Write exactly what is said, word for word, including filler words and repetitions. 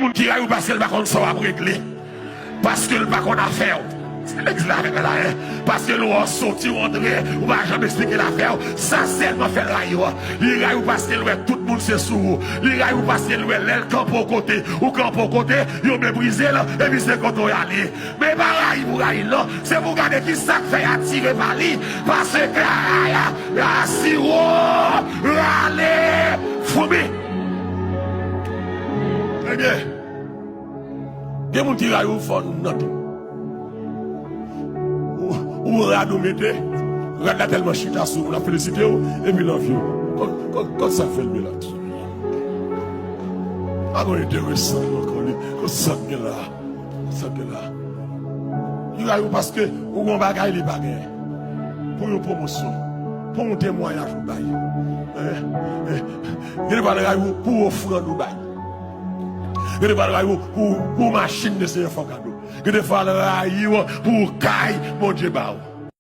Moun ki rayi w paske l pa konn sa w ap regle. Paske l pa konn afè w. Se legliz la avèk la, en. Paske l wè w soti, w antre, ou pa janm eksplike l afè w. Sa sèlman fè l rayi w. Li rayi w paske l wè tout moun se sou ou. Li rayi w paske l wè lè l kanpe w kote, ou kanpe w kote, yo meprize l, epi se kote w y ale. Men pa rayi pou rayi l, non. Se pou gade ki sa k fè y atire pa li. Paske a, a, a, siwo, rale, foubi. Ebyen, gen moun ki rayi w fò nan tou. Ou, ou rad ou mete, rad la tèlman chita sou ou, l ap felisite w, epi l anvi w. Kot, kot, kot sa fè l, Milat? Pa gen enteresan ankò li. Kot sa k gen la? Sa k gen la? Li rayi w paske ou gen yon bagay li pa genyen. Pou yon pwomosyon, pou yon temwayaj ou bay. Hein? Hein? Gen de fwa l rayi w pou ofrann ou bay. Gen de fwa l rayi w pou, pou machin de Senyè fè w kado. Gen de fwa l rayi w pou kay Bondye ba w.